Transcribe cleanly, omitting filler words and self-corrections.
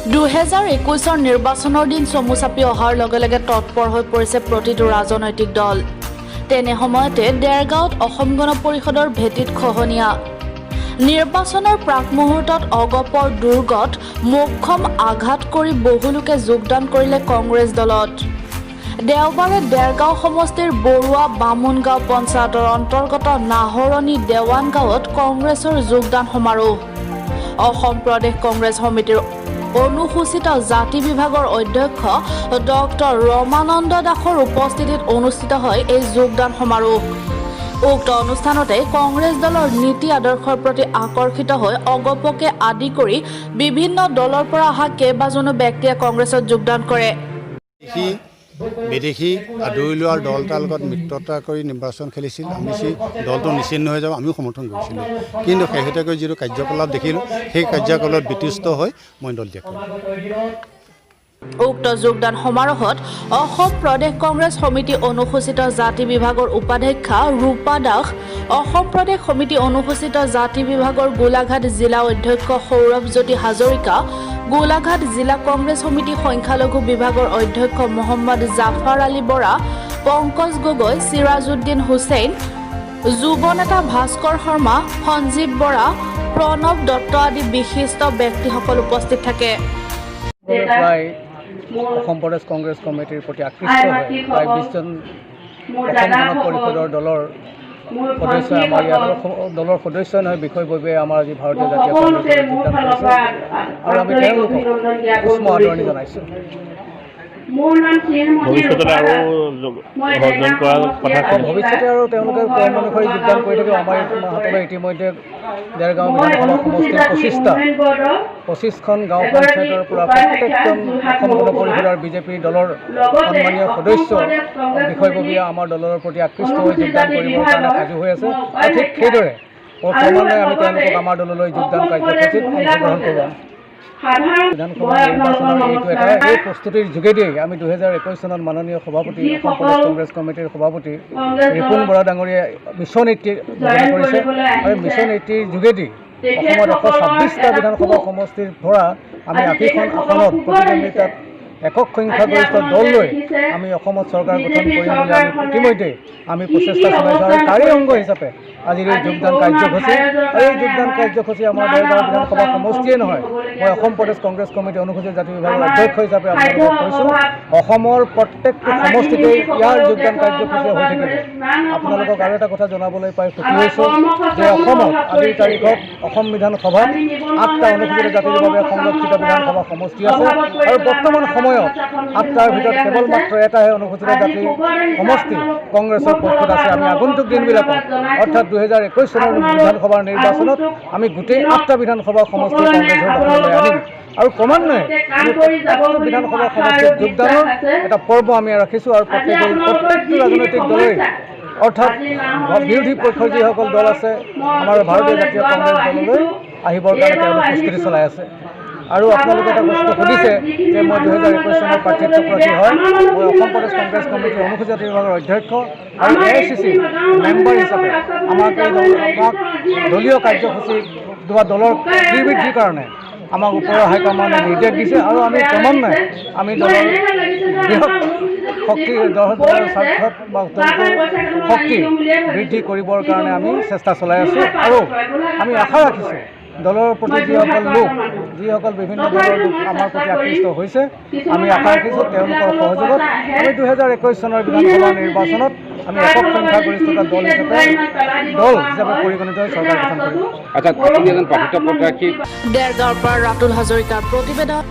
2021ৰ নিৰ্বাচনৰ দিন চমু চাপি অহাৰ লগে লগে তৎপৰ হৈ পৰিছে প্ৰতিটো ৰাজনৈতিক দল। তেনে সময়তে দেৰগাঁৱত অসম গণ পৰিষদৰ ভেটিত খহনীয়া। নিৰ্বাচনৰ প্ৰাক মুহূৰ্তত অগপৰ দুৰ্গত মোক্ষম আঘাত কৰি বহু লোকে যোগদান কৰিলে কংগ্ৰেছ দলত। দেওবাৰে দেৰগাঁও সমষ্টিৰ বৰুৱা বামুণগাঁও পঞ্চায়তৰ অন্তৰ্গত নাহৰণি দেৱান গাঁৱত কংগ্ৰেছৰ যোগদান সমাৰোহ। অসম প্ৰদেশ কংগ্ৰেছ সমিতিৰ অনুসূচিত জাতি বিভাগৰ অধ্যক্ষ ডক্টৰ ৰমানন্দ দাসৰ উপস্থিতিত অনুষ্ঠিত হয় এই যোগদান সমাৰোহ। উক্ত অনুষ্ঠানতে কংগ্ৰেছ দলৰ নীতি আদৰ্শৰ প্ৰতি আকৰ্ষিত হৈ অগপকে আদি কৰি বিভিন্ন দলৰ পৰা অহা কেইবাজনো ব্যক্তিয়ে কংগ্ৰেছত যোগদান কৰে। সি বিদেশী আদৰি লোৱাৰ দল এটাৰ লগত মিত্ৰতা কৰি নিৰ্বাচন খেলিছিল। আমি যি দলটো নিশ্চিন্ন হৈ যাব, আমিও সমৰ্থন কৰিছিলোঁ। কিন্তু শেহতীয়াকৈ যিটো কাৰ্যকলাপ দেখিলোঁ, সেই কাৰ্যকলাপত বিতুষ্ট হৈ মই দল ত্যাগ কৰিলোঁ। উক্ত যোগদান সমাৰোহত অসম প্ৰদেশ কংগ্ৰেছ সমিতি অনুসূচিত জাতি বিভাগৰ উপাধ্যক্ষা ৰূপা দাস, অসম প্ৰদেশ সমিতি অনুসূচিত জাতি বিভাগৰ গোলাঘাট জিলা অধ্যক্ষ সৌৰভজ্যোতি হাজৰিকা, গোলাঘাট জিলা কংগ্ৰেছ সমিতি সংখ্যালঘু বিভাগৰ অধ্যক্ষ মহম্মদ জাফাৰ আলী বৰা, পংকজ গগৈ, চিৰাজুদ্দিন হুছেইন, যুৱ নেতা ভাস্কৰ শৰ্মা, সঞ্জীৱ বৰা, প্ৰণৱ দত্ত আদি বিশিষ্ট ব্যক্তিসকল উপস্থিত থাকে। প্ৰায় অসম প্ৰদেশ কংগ্ৰেছ কমিটিৰ প্ৰতি আকৃষ্ট হৈ প্ৰায় 20জন অসম গণ পৰিষদৰ দলৰ সদস্যই আমাৰ ইয়াত দলৰ সদস্যই নহয়, বিষয়ববীয়াই আমাৰ আজি ভাৰতীয় জাতীয় কংগ্ৰেছত যোগদান কৰিছে আৰু আমি তেওঁলোকক উষ্ম আদৰণি জনাইছোঁ। ভৱিষ্যতলৈ আৰু জইন কৰাৰ কথা? ভৱিষ্যতে আৰু তেওঁলোকে ক্ৰম অনুসৰি যোগদান কৰি থাকিব। আমাৰ হাতলৈ ইতিমধ্যে দেৰগাঁও বিধানসভা সমষ্টিৰ 25খন গাঁও পঞ্চায়তৰ পৰা প্ৰত্যেকজন অসম গণ পৰিষদৰ বিজেপি দলৰ সন্মানীয় সদস্য, বিষয়ববীয়া আমাৰ দলৰ প্ৰতি আকৃষ্ট হৈ যোগদান কৰিবৰ কাৰণে সাজু হৈ আছে আৰু ঠিক সেইদৰে ক্ৰমান্বয়ে আমি তেওঁলোকক আমাৰ দললৈ যোগদান কাৰ্যসূচীত অংশগ্ৰহণ কৰোৱাম। বিধানসভা নিৰ্বাচনৰ এইটো এটা এই প্ৰস্তুতিৰ যোগেদিয়েই আমি 2021 চনত মাননীয় সভাপতি, অসম প্ৰদেশ কংগ্ৰেছ কমিটিৰ সভাপতি ৰিপুণ বৰা ডাঙৰীয়াই মিছন 80 ঘোষণা কৰিছে আৰু মিছন 80ৰ যোগেদি অসমত 126টা বিধানসভা সমষ্টিৰ পৰা আমি 80খন আসনত প্ৰতিদ্বন্দ্বিতাত একক সংখ্যাগৰিষ্ঠ দল লৈ আমি অসমত চৰকাৰ গঠন কৰিম বুলি আমি ইতিমধ্যেই আমি প্ৰচেষ্টা চলাইছোঁ আৰু তাৰেই অংগ হিচাপে আজিৰ এই যোগদান কাৰ্যসূচী। আৰু এই যোগদান কাৰ্যসূচী আমাৰ দেৰগাঁও বিধানসভা সমষ্টিয়ে নহয়, মই অসম প্ৰদেশ কংগ্ৰেছ কমিটি অনুসূচিত জাতি বিভাগৰ অধ্যক্ষ হিচাপে আপোনালোকক কৈছোঁ, অসমৰ প্ৰত্যেকটো সমষ্টিতেই ইয়াৰ যোগদান কাৰ্যসূচী হৈ থাকিব। আপোনালোকক আৰু এটা কথা জনাবলৈ পাই সুখী হৈছোঁ যে অসমত আজিৰ তাৰিখত অসম বিধানসভাত আঠটা অনুসূচিত জাতিৰ বাবে সংৰক্ষিত বিধানসভা সমষ্টি আছে আৰু বৰ্তমান সময়ত আঠটাৰ ভিতৰত কেৱল মাত্ৰ এটাহে অনুসূচিত জাতিৰ সমষ্টি কংগ্ৰেছৰ পক্ষত আছে। আমি আগন্তুক দিনবিলাকত, অৰ্থাৎ 2021 চনৰ বিধানসভাৰ নিৰ্বাচনত আমি গোটেই আঠটা বিধানসভা সমষ্টি কংগ্ৰেছৰ দখললৈ আনিম আৰু ক্ৰমান্বয়ে আমি প্ৰত্যেকটো বিধানসভা সমষ্টিত যোগদানৰ এটা পৰ্ব আমি ৰাখিছোঁ। আৰু প্ৰত্যেকটো ৰাজনৈতিক দলেই, অৰ্থাৎ বিৰোধী পক্ষৰ যিসকল দল আছে, আমাৰ ভাৰতীয় জাতীয় কংগ্ৰেছ দললৈ আহিবৰ কাৰণে তেওঁলোক প্ৰস্তুতি চলাই আছে। আৰু আপোনালোকে এটা বস্তু সুধিছে যে মই 2021 চনৰ প্ৰাৰ্থিত্ব প্ৰাৰ্থী হয়, মই অসম প্ৰদেশ কংগ্ৰেছ কমিটিৰ অনুসূচিত জাতি বিভাগৰ অধ্যক্ষ আৰু এআইচিচি মেম্বাৰ হিচাপে আমাক দলীয় কাৰ্যসূচী বা দলৰ শ্ৰীবৃদ্ধিৰ কাৰণে আমাক ওপৰৰ হাইকমাণ্ডে নিৰ্দেশ দিছে আৰু আমি ক্ৰমান্বয়ে আমি দলৰ বৃহৎ শক্তি, দলৰ স্বাৰ্থত বা দলটোৰ শক্তি বৃদ্ধি কৰিবৰ কাৰণে আমি চেষ্টা চলাই আছোঁ। আৰু আমি আশা ৰাখিছোঁ, দলৰ প্ৰতি যিসকল লোক, যিসকল বিভিন্ন দলৰ লোক আমাৰ প্ৰতি আকৃষ্ট হৈছে, আমি আশা ৰাখিছোঁ তেওঁলোকৰ সহযোগত আমি 2021 চনৰ বিধানসভা নিৰ্বাচনত আমি একক সংখ্যাগৰিষ্ঠতা দল হিচাপে পৰিগণিত হৈ চৰকাৰ গঠন কৰিম। আচ্ছা, আপুনি এজন প্ৰাৰ্থিত্ব প্ৰত্যাশী। দেৰগাঁৱৰ পৰা ৰাতুল হাজৰিকাৰ প্ৰতিবেদন।